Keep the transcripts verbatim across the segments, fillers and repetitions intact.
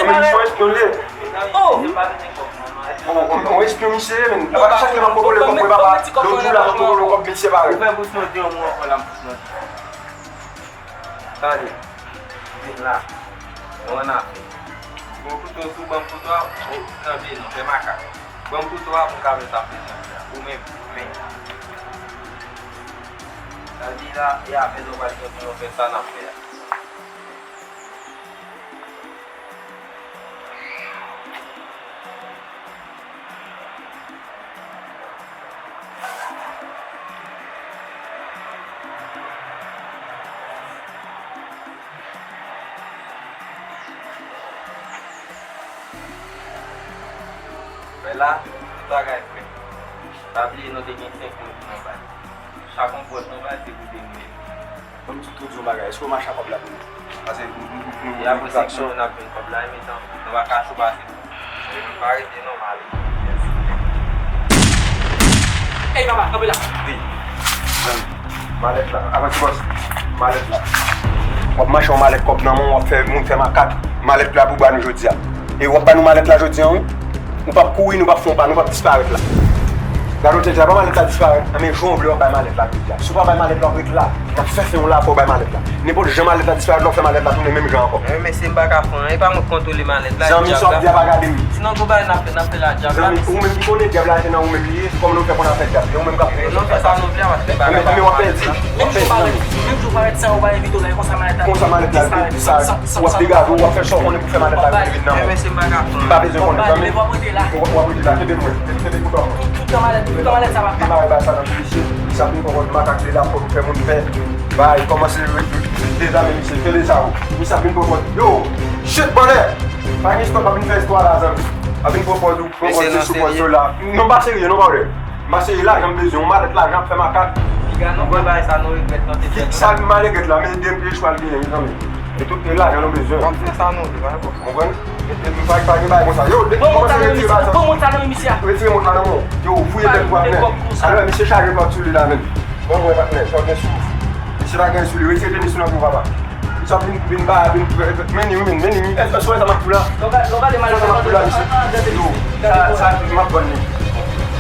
Misyon espyon li ye. Oh! On, on, on espyon misye ye, men. Apa chak lè m ap pwopole kòb mwen, papa, lòt jou la, m ap pwopole kòb, misye pa rele. Ou fè bous nòt yon mwa ankò la, m bous nòt. Tande, vin la. Nou ann afè. Bon kouto sou, ban m kouto a, ou nan pye non, fè makak. Ban m kouto a pou m ka fè sa m bezwen fè a. Ou menm, men. Tande la, e avè nou pral gen pou nou fè sa n ap fè a. Men la, tout bagay prè. Pa bliye nou te gen senk mil pou nou bay. Chak yon pòt nou bay, se pou de mil. Ban m di tout yon bagay, èske w mache ak kòb la pou nou? Pase nou, nou, nou, nou, e apre senk mil, n ap jwenn kòb la, e metan, nou pa ka chou pase. E nou pa rete non, m ale. Ey, papa, kanpe la. Wi. Mèm. Malèt la. Avanse, bòs. Malèt la. W ap mache yon malèt kòb nan men w, w ap fè moun fè makak. Malèt la pou ba nou jodi a. E w ap ba nou malèt la jodi a, wi. Nou p ap kouri, nou p ap fè yon pa, nou p ap disparèt la. Gade w tèt la, ba malèt la disparèt. Nan men jan w vle w ap bay malèt la jodi a. Si w pa bay malèt la, w ap ret la. N ap fè fen w la, fò w bay malèt la. Nenpòt jan malèt la disparèt la, w fè malèt la tounen menm jan ankò. Men mesye, m pa ka fè anyen, e pa mwen k kontwole malèt la, e dyab la. Zanmi, sa w ap di a pa gade m. Sinon, gon bagay n ap fè, n ap fè l a dyab la, mesye. Zanmi, ou menm ki konnen dyab la, se nan ou menm li ye, se kòman nou fè pou n ap fè dyab. E ou menm k ap fè dyab. Non, fè sa nou vle, w ap fè bagay. Men, men w ap pèdi. W ap pèdi, zanmi. Menm jou w parèt sa, ou pa envite w la, e konsa malèt la disparèt. Konsa malèt la disparèt. W ap degaje w, w ap fè sa w konnen pou fè malèt la vin nan men w. Men mesye, m pa ka fè anyen. M pa bezwen konnen, zanmi. W ap rete la. W ap rete la, kenbe mwen, kenbe kouto a. Tout tan malèt, tout tan malèt sa pa. Demare bagay sa nan mesye, misye ap vin pran kòd makak li la, fò nou fè moun pè. Bay, kòmanse re-, re-, re-, dezame misye, kenbe sa w. Misye ap vin pran kòd. Yo, shit, brother! Pa gen istwa, pa vin fè istwa la, zanmi. Pa vin pran kòd ou, pran kòd se sou kòd yo la. Non, pa serye, non, brother. M pa serye, lajan m bezwen, yon malèt lajan ap fè makak. Piga non, pran bagay sa nou regrèt nan te fè. Sa m mal regrèt la, men de pye chwal genyen, mezanmi. E tout, e lajan nou bezwen. W ap fè sa nou vle, pa gen pwoblèm. Konprann? E, e, pa, pa gen bagay konsa. Yo, depi kòmanse retire bagay sa. Ban mont sa nan men misye a. Retire mont la nan men w. Yo, fouye tèt ou, patnè. Alò, misye chaje kòd sou li la menm. Bon, mwen, patnè, sa w gen sou ou. Misye pa gen sou li. Retire tenis ou nan pye w, papa. Misye ap vin, vin ba, vin, men li, men, men li. Èske w wè sa m ap fè w la? Lè w gade, lè w gade malèt la, misye. Yo, sa, sa, m ap vann li.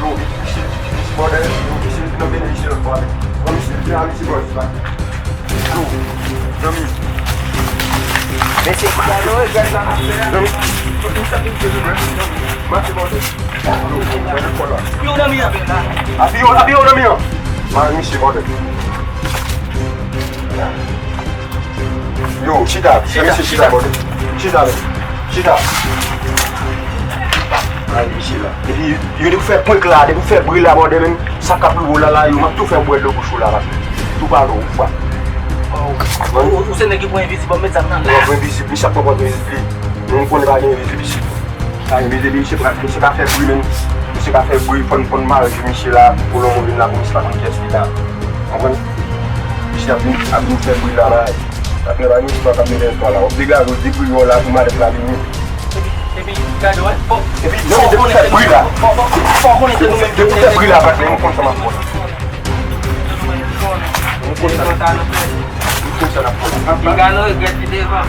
Yo, misye, misye bòdè, yo, misye nan benefisye lòt bò a. Bon, misye, misye bòdè, Yo, zanmi. Mesye, pa nou regrèt sa n ap fè a. Zanmi. Mache bòdè. Yo, mwen nan kò la. Yo, zanmi an. Apiye w, apiye w, zanmi an. Mare misye bòdè. Yo, chita. Chita, mesye, chita, chita. Bòdè. Chita, men. Chita. Ay, mesye la. Depi yo te fè prank la, depi fè bri la, bòdè, menm sa k ap rive w la, la, yo, m ap tou fè w bwè dlo bouch ou la, la. Tou pale w, ou fwa. Ou, ou se nèg ki pran envizib, ban m met zam nan la. Ou pran envizib, misye ap pran pòt envizib li. Nou konnen pa gen envizib isit. Ay, mesye, misye pa, misye pa fè bri, menm. Misye pa fè bri, fò n, fò n mare misye la, pou kolon vin la, pou misye pa konn kiyès li la. Konprann? Misye ap vin, ap vin fè bri la, la. Patnè pa gen istwa k ap mete istwa la. W ap degaje w depi w la pou malèt la vini. Epi, epi, gade, wè, fò, epi, fò konnen se nou menm ki te fè bri la, patnè, nou konn sa m ap fè la. Nou konn sa, nou konn sa n ap fè la. Piga nou regrèt li devan.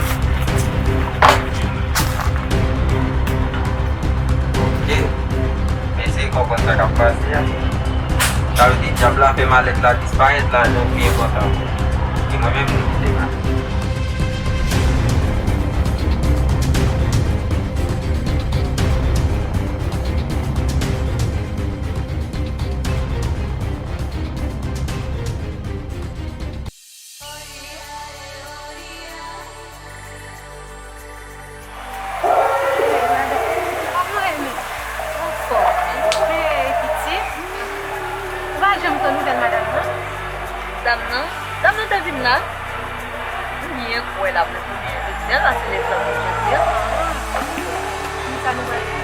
Mesye, konprann sa k ap pase a. Sa vle di dyab la fè malèt la disparèt, lajan pi enpòtan. E mwen menm, nou kite la. Kòman e menm? Anfòm. Men, pitit, ou pa janm pran nouvèl madanm nan? Dam nan? Dam nan te vin la? Byen kwè l ap retounen jodi a, la se lèzanmi jodi a. Sa nou pral di?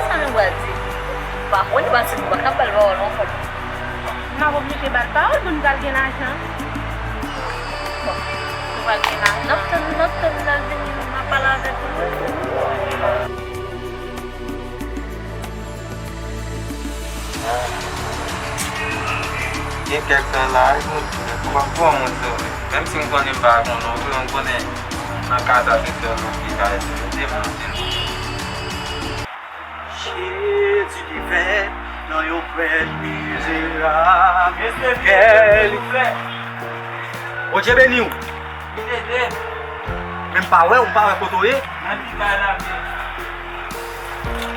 Sa nou pral di? M pa konnen, paske nou pa ka ba l pawòl ankò. M ap oblije ba l pawòl pou n pral gen lajan. Bon, nou pral gen lajan. N ap tann, n ap tann l al vini, m ap pale avèk ou. Gen kèk tan la, wi, Bondye, ou p ap pran moun sou li. Menm si m konnen m pa konnen w vre, m konnen Nan kaz a sektè nou ki ka ede, ede m nan tel. Jezi li fè nan yon prèt mizerab. Mesye, kè li. Bondye beni w. Vin ede m. Men m pa wè w, m pa wè kote w ye. Nan ti kay la, m ye.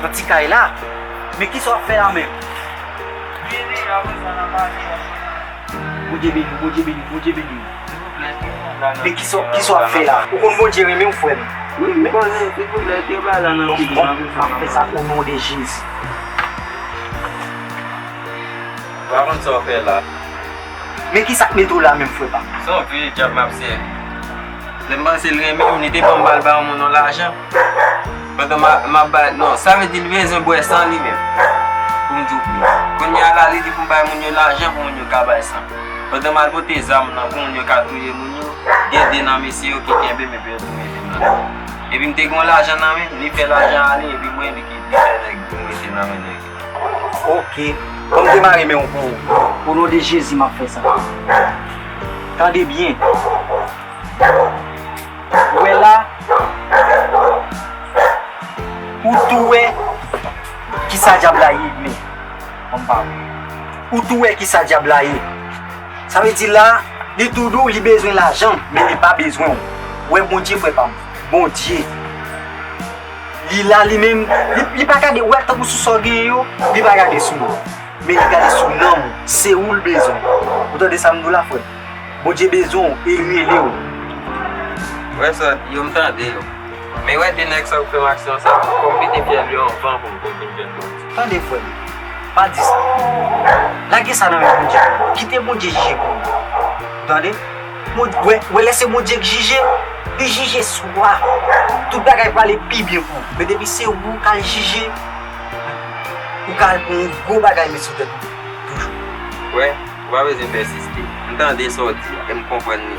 Nan ti kay la? Men kisa w ap fè la menm? Vini, apre sa n a pale. Bondye beni w, Bondye beni w, Bondye beni w. Silvouplè, silvouplè. Men kisa, kisa w ap fè la? Ou konn Bondye renmen w, frè m? Wi, m konnen, silvouplè, te bay la nan figi m. Bon, m ap fè sa o non de Jezi. Ou pa konn sa w fè la. Men kisa k mete w la menm, frè pa m? Se yon vye dyab m ap sèvi. Lè m panse l renmen m, li te ban m ba l ba yon moun yon lajan. Pandan m a, m ap bay, non, sa vle di li bezwen bwè san li menm. Pou m di w plis. Kounye a la, li di pou m bay moun yo lajan pou moun yo ka bay san. Pandan m al pote zam nan pou moun yo ka touye moun yo, gen de nan mesye yo ki kenbe m epi yo tou mete m nan. Epi m te gen yon lajan nan men, li fè lajan ale, epi mwen, li ki, li fè nèg pou mete nan men nèg yo. Oke. Bon, m demare men w pou ou. O non de Jezi, m ap fè sa. Tande byen. Ou wè la, ou tou wè kisa dyab la ye, men. Ban m pale. Ou tou wè kisa dyab la ye. Sa vle di la, li tou di w li bezwen lajan, men li pa bezwen w. Ou wè Bondye, frè pa m. Bondye. Li la, li menm, li, li pa gade, ou wè tankou sou sa w genyen yo, li pa gade sou yo. Men li gade sou nanm ou, se ou l bezwen. Ou tande sa m di w la, frè? Bondye bezwen w e l rele w. Wè sa, yo m tande yo. Men wè de nèg sa yo k fè m aksyon sa, fò m pete fyèl yo anvan pou m, pou m vin jwenn Bondye. Tande, frè m, pa di sa. Lage sa nan men Bondye pou ou. Kite Bondye jije pou ou. Ou tande? Bon, wè, wè lè se Bondye k jije, li jije swa. Tout bagay prale pi byen pou ou. Men depi se ou k al jije, ou ka al pran yon gwo bagay met sou tèt ou toujou. Wè, ou pa bezwen pèsiste. M tande sa w di a, e m konprann li.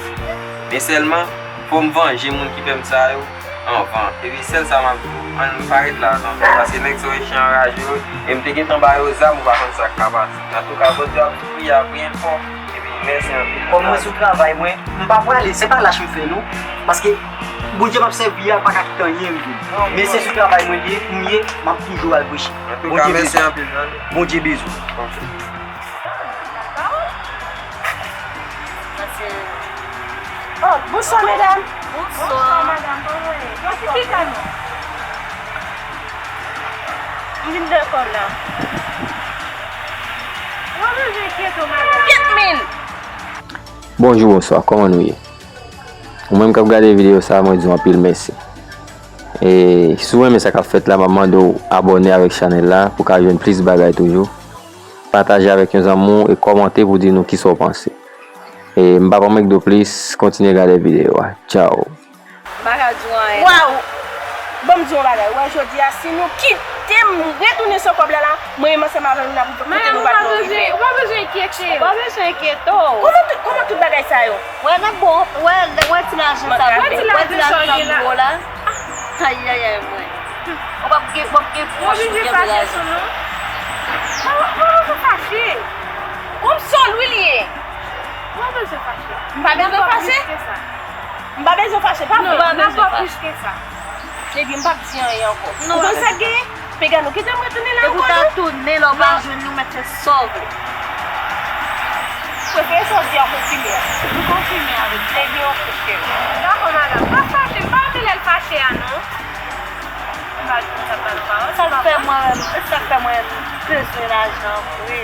Men sèlman, fò m vanje moun ki fè m sa yo anvan. Epi sèl sa m ap di w, ann pa ret la ankò. Paske nèg sa yo e chen anraje yo, e m te gentan ba yo zam, ou pa konn sa k ka pase. Antouka, Bondye ap soufri a byen fò. Epi, mèsi anpil. Kòm mwen sou travay mwen, m pa prale, se pa lach m fè non. Paske Bondye m ap sèvi a pa ka kite anyen rive m. Men se sou travay mwen li ye, m ye, m ap toujou al preche. Antouka, mèsi anpil, tande. Bondye bezwen. Ok. Oh, bonswa, medam. Bonswa. Bonswa, madam. Kòman w ye? Mwen ki ka non? M vin de lekòl la. Mwen bezwen enkyete w, madam. Get min! Bonjou, bonswa, kòman nou ye? Ou menm k ap gade videyo sa, mwen di w anpil mèsi. E si w renmen sa k ap fèt la, m ap mande w abòne avèk chanèl la pou w ka jwenn plis bagay toujou. Pataje avèk yon zanmi w e kòmante pou di nou kisa w panse. E m p ap anmègde w plis, kontinye gade videyo a. Tchao. M pa ka di w anyen. Waw! Ban m di w yon bagay. Ou wè jodi a, si nou kite m retounen san kòb la la, mwen menm ansanm avè w, n ap kite nou pa t nan rive. Ou pa bezwen enkyete. Ou pa bezwen enkyete w. Kòman tout, kòman tout bagay sa yo? Wè, n ap bon, wè, wè ti lajan sa. Wè ti lajan sa w gen la. Ayayay, mwen. Ou p ap gen, w ap gen pwòch ou gen de lajan. Mwen bezwen fache sou nou. Mwen bezwen fache. Kòm sa w lwi li ye. Mwen bezwen fache. M pa bezwen fache. M pa bezwen fache, pa vre. Non, m pa plis ke sa. Ebyen, m p ap di anyen ankò. Ou konn sa k genyen? Pegano, kite m retounen la ankò non. Depi w ta tounen, lè w pa jwenn li, ou mèt fè sa w vle. Prefere sa w di a konfime a. M konfime avèk sa. Ebyen, oke, cheri. Dakò, madanm. Pa fache. M pa renmen lè l fache a, non. M pa di konsa, m pa nan pawòl. Sa k fè mwen, sa k fè mwen bezwen lajan vre.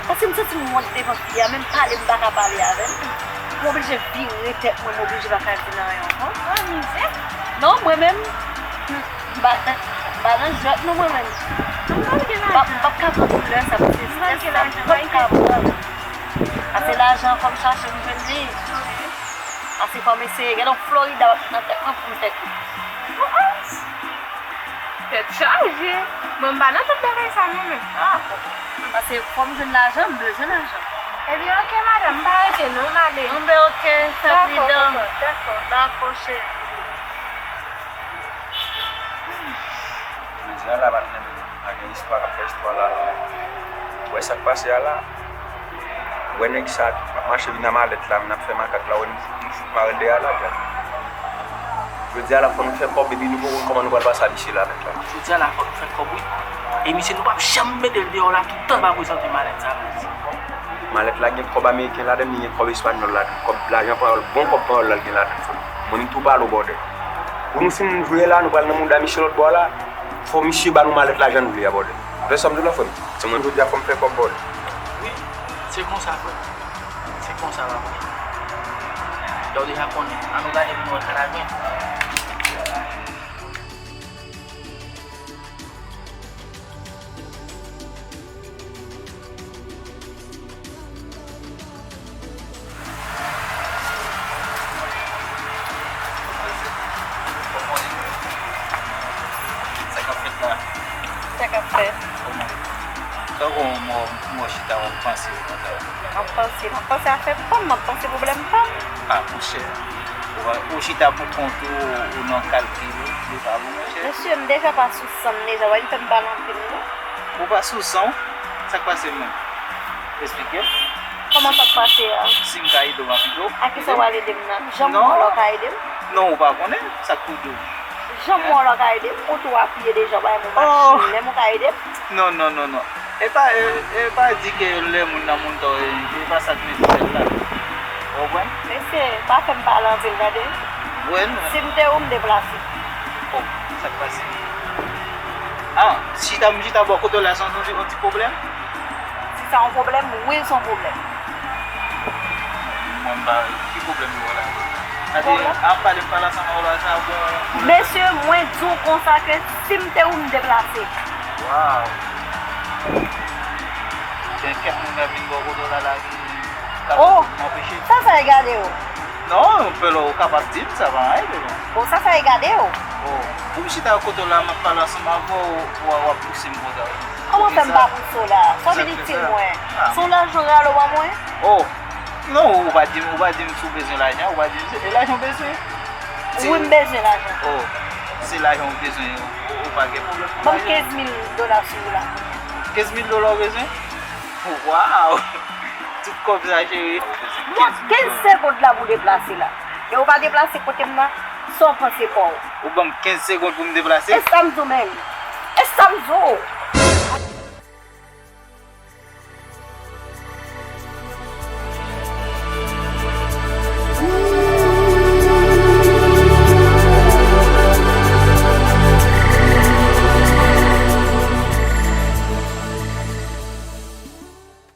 Paske m santi m wont devan fi a, menm pale m pa ka pale avè l. M oblije vire tèt mwen, m oblije pa ka di l anyen ankò. An mizè. Non, mwen menm, m pa, m pa nan jwèt non, mwen menm. M p ap, m p ap ka pran koulè sa, paske estrès sa, m p ap ka pran. Paske lajan, fò m chache m jwenn li. Paske fò m eseye. Gade yon Florida w ap nan tèt mwen pou m fè ki. Tèt chaje. Mwen, m pa nan tout bagay sa, mwen menm. Ah, bon. Paske fò m jwenn lajan, m bezwen lajan. Ebyen, oke, madanm, m pa rete non, m ale. Bon, ben, oke, fè pridan. Dakò, dakò, dakò. Dakò, cheri. Jodi a la, pa t menm, pa gen istwa k ap fè istwa la, non. Ou wè sa k pase a la? Ou wè nèg sa k ap mache vin a malèt la, vin ap fè makak la, ou wè nou, nou fout mare l dèyè a la, gad. Jodi a la fò nou fè kòb, epi nou poko konn kòman nou pral pase a misye la menm la. Jodi a la fò nou fè kòb, wi. E misye nou p ap janm mete l deyò la toutan l pa prezante malèt sa la. Malèt la gen kòb ameriken ladan l, li gen kòb espanyòl ladan l, kòb lajan panyòl, bon kòb panyòl la l gen ladan l. Mwen, m tou pale w, brother. Pou nou fin jwe la, nou pral nan mouda misye lòt bò la. Fò misye ba nou malèt la jan nou vle a, brother. Ou wè sa m di w la, frè m? Se mwen jodi a fò m fè kòb, brother. Wi, se konsa, frè. Se konsa, papa. Dòk deja konnen. An nou gade pou nou wè sa n a jwenn. Sa k ap fèt la? Sa k ap fèt? Kòman? Tankou mò, mò chita w ap panse konsa. M ap panse, m ap panse afè pa m, m ap panse pwoblèm pa m. Ah, monchè. Ou, ou chita pou kont ou, ou nan kalkil ou, li pa bon, monchè. Mesye, m deja pa sou san m deja, w wè, li fè m pale anpil, non. Ou pa sou san w? Sa k pase menm? Esplike m. Kòman sa k pase a? Si m ka ede w, m ap ede w. A kisa w pral ede m nan? Jan m wè w la w ka ede m? Non, ou pa konnen sa k pou di w. Jan m wè w la w ka ede m? Ou tou apiye deja, w bay m yon machin menm, ou ka ede m? Non, non, non, non. E pa, e, e pa di ke lè moun nan moun tò, e, e pa sa k nesesè la. Ou konprann? Mesye, pa fè m pale anpil, tande. Wè, non. Si m te ou, m deplase. Oh, sa k pase? Ah, chita, m chita bò kote w la, se yon, yon ti pwoblèm? Si sa yon pwoblèm, wi, se yon pwoblèm. Mwen, m pa, ki pwoblèm yo la? Gade, ap pale, m pale ansanm avè w la, sa bon, bon. Mesye, mwen di w konsa ke si m te ou, m deplase. Waw. Gen kèk moun k ap vin bò kote w la, la, ki ka anpeche. Oh, sa, sa e gade w? Non, pèlò, ou kapab di m, sa pa anyen, pèlò. Bon, sa, sa e gade w? Oh, pou m chita kote w la, m ap pale ansanm avè w, w, w ap pouse m konsa. Kòman fè m pa pouse w la? Sa w vin itil mwen. Se yon lajan w rale w ban mwen? Oh, non, ou pa di m, ou pa di m si w bezwen lajan, ou pa di m se lajan w bezwen. Wi, m bezwen lajan. Oh, se lajan w bezwen, ou, ou pa gen pwoblèm pou lajan. Ban m kenz mil dola sou ou la. Kenz mil dola w bezwen? Waw! Tout kòb sa, cheri. M ap kenz segonn la pou deplase la. E ou pa deplase kote m nan, sa w panse pa w? Ou ban m kenz segonn pou m deplase? E sa m di w menm. E sa m di w.